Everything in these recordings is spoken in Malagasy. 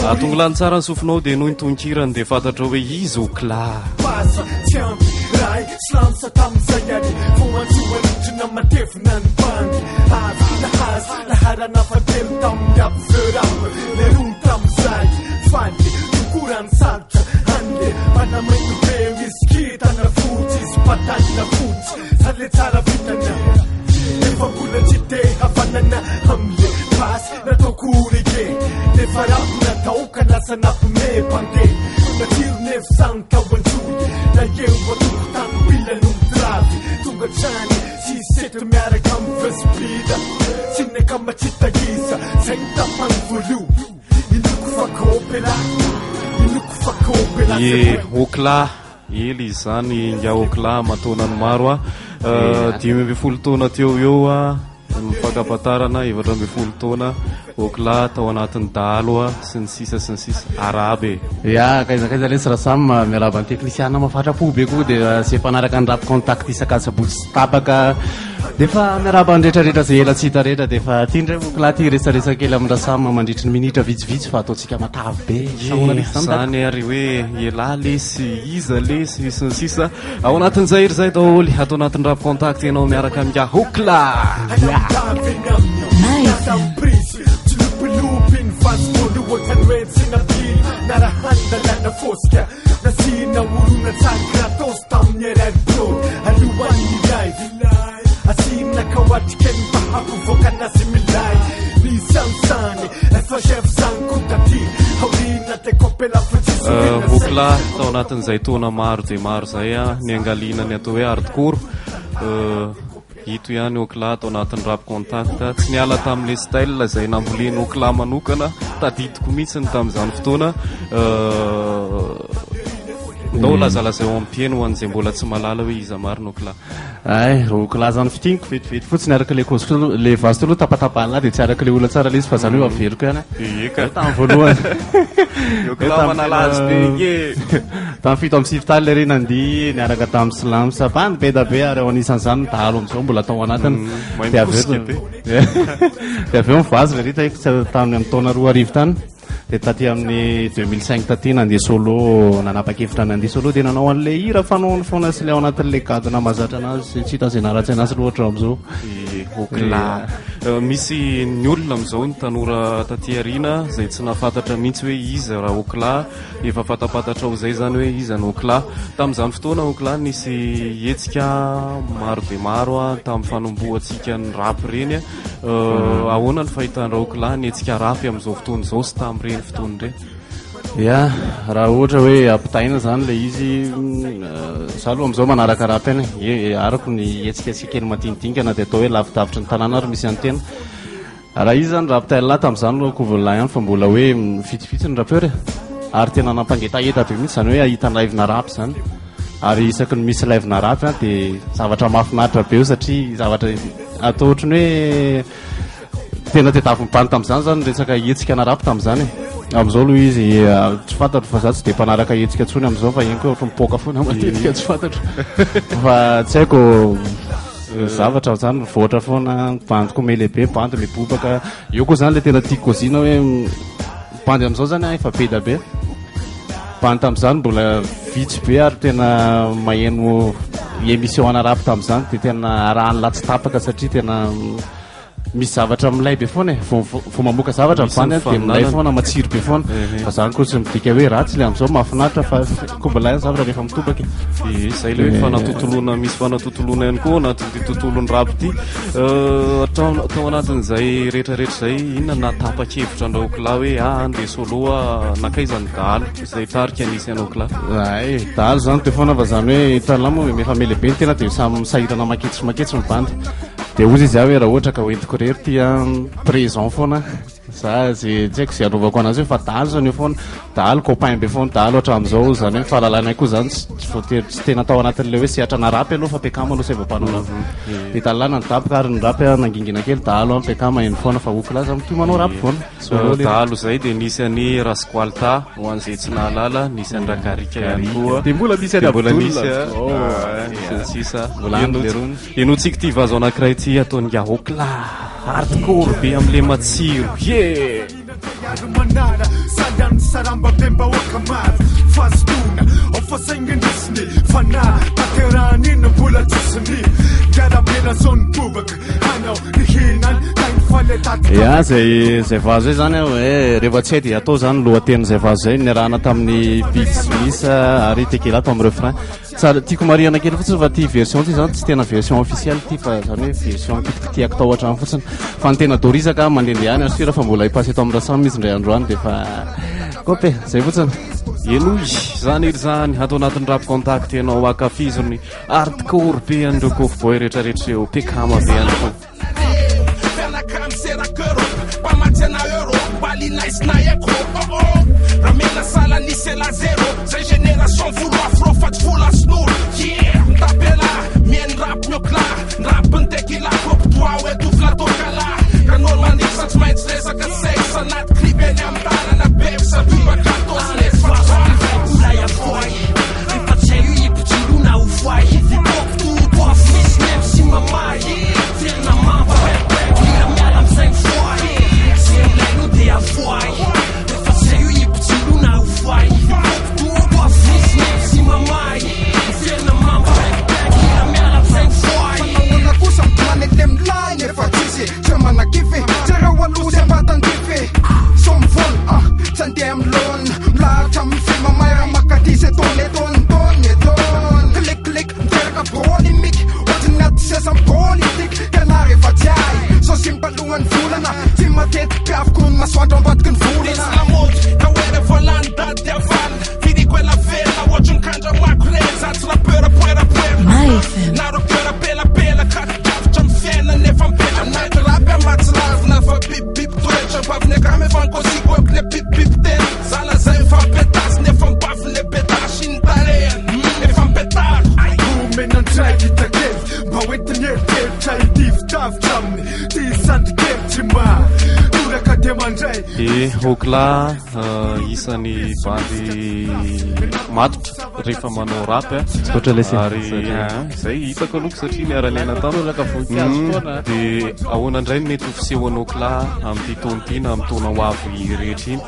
Atongilany tsara ny sofinao dia henoy ny tononkirany dia fantatrao hoe iza Okla. Ye, Okla, ela izy izany ingahy Okla aman-taonany maro a. 15 taona teo eo a, ny fankafantarana 14 taona Okla tao anatin'ny dahalo a, sy ny sisa sy ny sisa. Arahaba e. Ya, kaiza kaiza lesy Rasam, miarahaba ny teknisiana mahafatrapo be koa dia ze mpanaraka ny Rap Contact isak'asabotsy tsy tapaka. Dia efa miarahaba ny rehetra rehetra ze ela tsy hita rehetra dia efa ty indray Okla ty hiresaresaka kely amin'i Rasam mandritry ny minitra vitsivitsy fa ataontsika matavy be. Ye, zany ary hoe elah lesy, iza lesy sy ny sisa. Ao anatin'izay hery izay daholo, ato anatin'ny Rap Contact ianao miaraka amin'i Okla. Okla tao anatin'izay taona maro dia maro izay niangaliana ny atao hoe hardcore. Ito ihany Okla tao anatin'ny Rap Contact. Tsy niala tamin'ilay style izay nambolen'i Okla manokana. Tadidiko mihitsy ny tamin'izany fotoana. Ndao lazalazao amin'ny mpihaino ho an'izay mbola tsy mahalala hoe iza marina Okla. Ay, Okla zany fitiniko vetivety fotsiny araka ilay kôziko ilay vazo teo aloha tapatapahana dia tsy araka ilay olona tsara ilay izy fa zany hoe averiko ihany. Ie ka. Tamin'ny voalohany. Okla manala azy be ie. Tamin'ny 97 tany lery nandihy niaraka tamin'ny Slams. Bandy be da be ary ao anisan'izany ny dahalo amin'izao mbola tao anatiny. Mahay Dia avy eo mikosika be. Dia avy eo nivazo lery taiko tamin'ny amin'ny taona 2000 tany. Dia taty amin'ny 2005 taty nandeha solo, nanapa-kevitra nandeha solo dia nanao an'ilay hira fanaony foana sy ilay ao anatin'ilay gadona mahazatra anazy, tsy hita izay naharatsy anazy loatra amin'izao. Eh, Okla. Eh, misy ny olona amin'izao ny tanora taty aoriana izay tsy nahafantatra mihitsy hoe iza raha Okla. Efa fantapantatrao izay izany hoe iza no Okla. Tamin'izany fotoana Okla nisy hetsika maro dia maro tamin'ny fanombohantsika ny rap ireny. Ahoana ny fahitan-dra Okla ny hetsika rap amin'izao fotoana izao sy tamin'ireny fotoana ireny? Ya, raha ohatra hoe ampitahaina izany ilay izy, za aloha amin'izao manaraka rap ihany e. Arako ny hetsiketsika kely madinidinika na dia atao hoe lavidavitry ny tanàna ary misy an'ny tena. Raha izy zany rap tailà tamin'izany aloha kovolahy ihany fa mbola hoe vitsivitsy ny rappeur e. Ary tena nampangetaheta be mihitsy izany hoe hahita live na rap izany. Ary isaky ny misy live na rap dia zavatra mahafinaritra be io satria zavatra atao ohatran'ny hoe tena tadiavin'ny bandy tamin'izany zany resaka hetsika na rap tamin'izany e. Amin'izao aloha izy tsy fantatro fa za tsy dia mpanaraka hetsika intsony amin'izao fa henoko hoe ohatran'ny mipoaka foana matetika tsy fantatro. Fa tsy haiko. Zavatra zany mivoatra foana, bandy koa melehibe, bandy mibobaka. Eo koa zany le tena tiako kozina hoe bandy amin'izao zany efa be da be. Bandy tamin'izany mbola vitsy be ary tena maheno émission ana rap tamin'izany dia tena arahan'ny lahy tsy tapaka satria tena. Misy zavatra milay be foana e, vao vao mamoaka zavatra Misy ny bandy ny dia milay faninanana. foana, matsiro be foana. Ehe. Fa zany koa tsy midika hoe ratsy le amin'izao, mahafinaritra fa koa mbola ihany zavatra rehefa mitobaka e. Ie, zay le hoe fanatontoloana, misy fanatontoloana ihany koa ao anatin'ity tontolon'ny rap ity. Euh, tao tao anatin'izay rehetrarehetra izay, inona no nahatapa-kevitra an-dRaokolahy hoe ah, andeha solo aho, nankaiza ny dahalo, izay tarika nisy an'Aokolahy? Ay, dahalo zany teo foana fa zany hoe hitan'lah moa efa melehibe ny tena dia samy sahirana maketsy sy maketsy ny bandy. Dia hozy izy aho hoe raha ohatra ka hoentiko irery ity an, présent foana za, ze tsy haiko ze anaovako anazy eo fa dahalo zany eo foana, dahalo copain be foana, dahalo hatramin'izao, zany hoe ny fahalalanay koa zany tsy voatery tsy tena tao anatin'ilay hoe sehatra na rap aloha fa mpikama aloha saivo mpanao rap. Dia dalàna ny daboka ary ny rap nangingina kely, dahalo an mpikama eny foana fa okla za mitohy manao rap foana. Solo le. Dahalo zay dia nisy an'i Rasqualta ho an'izay tsy nahalala, nisy an'i Ragarika ihany koa. Dia mbola misy an'i Dia mbola Abdoul. misy a, Oh, sy ny sisa. Mbola any lerony. Henotsika ity vazo anankiray ity ataon'i Yaokla. Hardcore be amin'ilay matsiro. Yeah! Ya, zay zay vazo zay zany hoe rehefa tsy hay dia atao zany lohatenin'izay vazo zay niarahana tamin'ny Big Smith ary Tequila tao amin'ny refrain. Tsara, tiako marihana kely fotsiny fa ity version ity zany tsy tena version officielle ity fa zany hoe version kitikitihako tao an-trano fotsiny. Fa ny tena dorizaka mandehandeha any ary sûr fa mbola hi-passe eto amin'ny Rasam izy indray androany dia efa kopy e, zay fotsiny. Henoy izany hira izany ato anatin'ny Rap Contact ianao ankafizo ny hardcore be an'ireo cowboy rehetrarehetra ireo, mpikama be any foana. Dia Okla isan'ny bandy matotra rehefa manao rap a. Ohatra ilay sendra Ary satria. izay hitako aloha satria niara-niaina tamiko. Toraka voninkazo foana. Dia ahoana indray no mety ho fisehoan'i Okla amin'ity taona ity na amin'ny taona ho avy rehetra iny?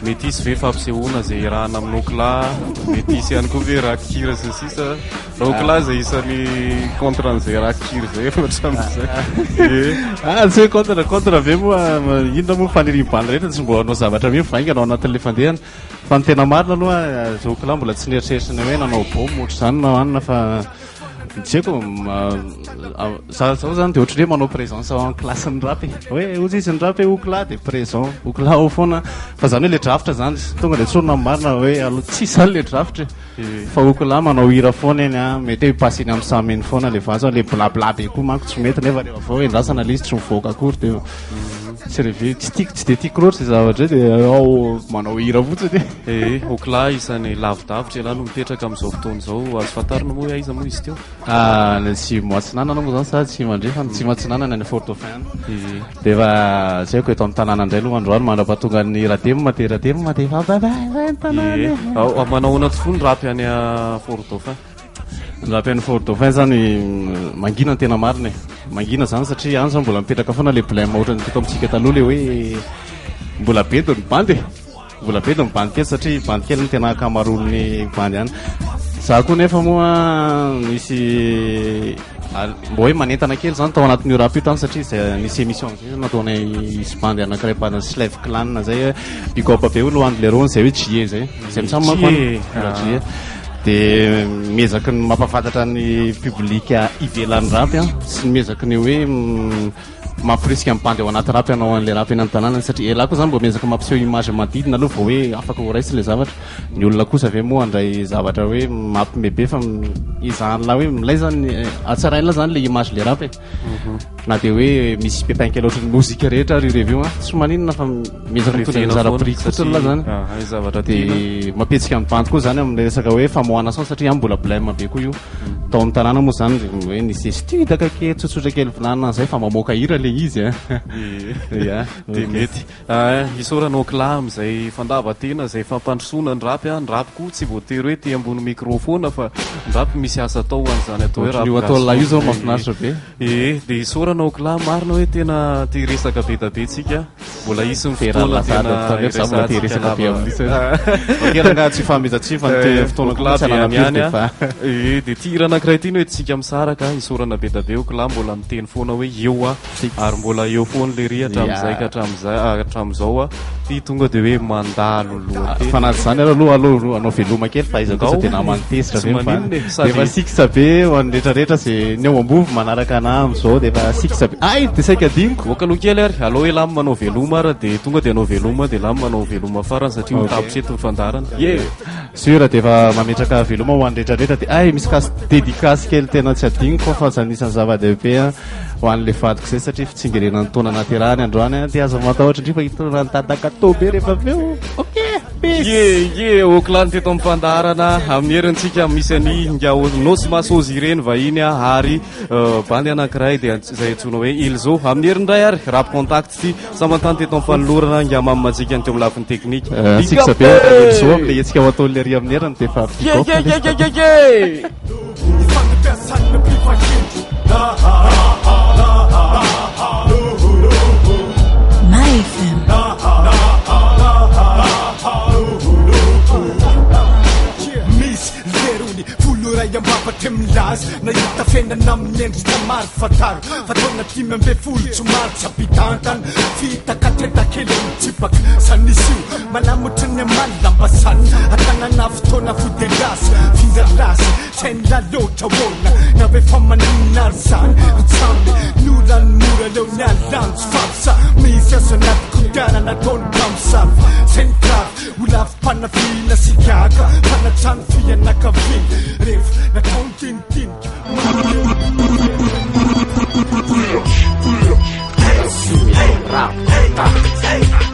Mety hisy ve fampisehoana izay iarahana amin'i Okla? Mety hisy ihany koa ve rakikira sy ny sisa? Raokla izay isan'ny contre an'izay rakikira izay efa hatramin'izay. Ie. Ah, tsy hoe contre, contre ve moa, inona moa fanirian'ny bandy rehetra tsy mbo hanao zavatra hoe mivaingana ao anatin'ilay fandehana. Fa ny tena marina aloha, Raokla mbola tsy nieritreritra ny hoe nanao bombe ohatr'izany na anona fa tsy haiko, za zao zany dia ohatran'ny hoe manao présence ao en classe ny rap e. Hoe ozy izy ny rap hoe Okla dia présent, Okla ao foana. Fa zany hoe le drafitra zany, tonga dia tsorina ny marina hoe aloha tsisy zany le drafitra e. Fa Okla manao hira foana eny an, mety hoe hi-passer eny amin'ny samy eny foana le vazo, le blabla be koa manko tsy mety nefa rehefa avy eo endrasana le izy tsy mivoaka akory dia tsy reve, tsy tiako, tsy dia tiako loatra izay zavatra izay dia ao manao hira fotsiny e. Ee, Okla isan'ny lavidavitra ialahy no mipetraka amin'izao fotoana izao, azo fantarina moa hoe aiza moa izy teo? Ah, ny Atsimo Atsinanana moa izany sa Atsimo Andrefana? Atsimo Atsinanana any Fort Dauphin any. Ee. Dia efa tsy haiko eto amin'ny tanàna indray aloha androany mandra-pahatonga ny Radem dia Radem dia efa bye bye indray ny tanàna. Ee. Ao, manao ahoana tokoa ny rap any Fort Dauphin? Ny rap any Fort Dauphin izany mangina ny tena marina e. Mangina izany satria any izany mbola mipetraka foana ilay blème ohatran'ny teto amintsika taloha ilay hoe mbola be ny bandy e. Mbola be ny bandy kely satria bandy kely no tena ankamaroan'ny bandy any. Za koa nefa moa nisy mba hoe manentana kely zany tao anatin'io rap io tany satria zay nisy émission zay nataonay isy bandy anankiray bandy Slave Clan zay big up be olo andry lerony zay hoe JE zay zay mitsam manko any JE de miezaky ny mampafantatra ny public ivelan'ny rap a sy ny miezaky ny hoe Mamporisika ny bandy ao anaty rap hanao an'ilay rap eny an-tanàna satria elah koa zany mbo miezaka mampiseho image manodidina aloha vao hoe afaka ho raisina ilay zavatra. Ny olona kosa ve moa handray zavatra hoe mampime be fa ezahan'lah hoe milay zany hatsarain'lah zany ilay image ilay rap e. Na dia hoe misy pépin kely ohatran'ny mozika rehetra ary io revy io an, tsy maninona fa miezaka mitondra ny anjara biriky fotsiny lah zany. Dia mampihetsika ny bandy koa zany amin'ilay resaka hoe famoahana son satria mbola blème be koa io. Tao amin'ny tanàna moa zany hoe nisy estudaka kely tsotsotra kely vinanina an'izay fa mamoaka hira le izy a. Ya, dia mety. Ah, isaorana Okla amin'izay fandavan-tena izay fampandrosoana ny rap a. Ny rap koa tsy voatery hoe ety ambony micro foana fa ny rap misy asa atao ho an'izany atao hoe rap Ohatran'io gasy ataon'lah io zao foana. mahafinaritra be. Ee, dia isaorana Okla, marina hoe tena te hiresaka be da be tsika. Mbola hisy ny fotoana tena hiresahantsika lava. Ok rangaha tsy hifahamezan-tsiny fa ny fotoana koa tsy hanana firy dia efa. Ee, dia ity hira anankiray ity no entintsika misaraka, isaorana be dia be Okla mbola miteny foana hoe eo aho ary mbola eo foana lery hatramin'izay ka hatramin'izay hatramin'izao aho, ity tonga dia hoe mandalo lohateny. Fa na izany ary aloha aleo hanao veloma kely fa aiza kosa dia naman'ny tezitra Tsy ve ny maninona e, sady. Efa six be ho an'ny rehetrarehetra izay ny ao Ambovy manaraka anah amin'izao dia efa six be. Ay dia saika adinoko. Ok aloha kely ary, alao elah manao veloma ary dia tonga dia hanao veloma dia elah manao veloma farany satria ho tapitra eto ny fandaharana. Ye! Sur dia efa mametraka veloma ho an'ny rehetrarehetra dia ay misy cas dédicace kely tena tsy adinoko fa anisan'ny zava-dehibe an ho an'ilay vadiko izay satria fitsingerenan'ny taona naterahany androany an dia aza matahotra indry fa hitondra ny dada gâteau be rehefa avy eo. Ok! Peace! Ye! Ye! Oakland teto amin'ny fandaharana amin'ny herintsika misy an'i Inga Nosy Masozy ireny vahiny ary Bandy anankiray dia izay antsoina hoe Ilzo. Amin'ny heriny indray ary Rap Contact ity samantany teto amin'ny fanolorana ingahy Mamy Majika ny teo amin'ny lafiny teknika. Big up be Ilzo amin'ilay hetsika ho ataon'ilay ary amin'ny heriny dia efa big up. Ye ye ye ye ye! My FM. Lerony, folo iray ambavaka milaza Nahita fiainana amin'ny endrika maro Fantaro fa taona 15 tsy maro tsy ampitantana Fitaka treta kely mitsipaka Sanisy io manamotry ny amaly lambasana Atanana fotoana fody lasa Finga lasa tsy hain'la loatra ahoana Na hoe fa maninona ary zany Ry tsamy ny olan'ny mora leo ny alanjo Famsa misy asa anaty kodiarana ataon'ny mpamosavy Sain'ny grave Ho lavi-panafihina sy gaga Fanatrano fianakaviana Rehefa natao ny dinidinika Rap, rap,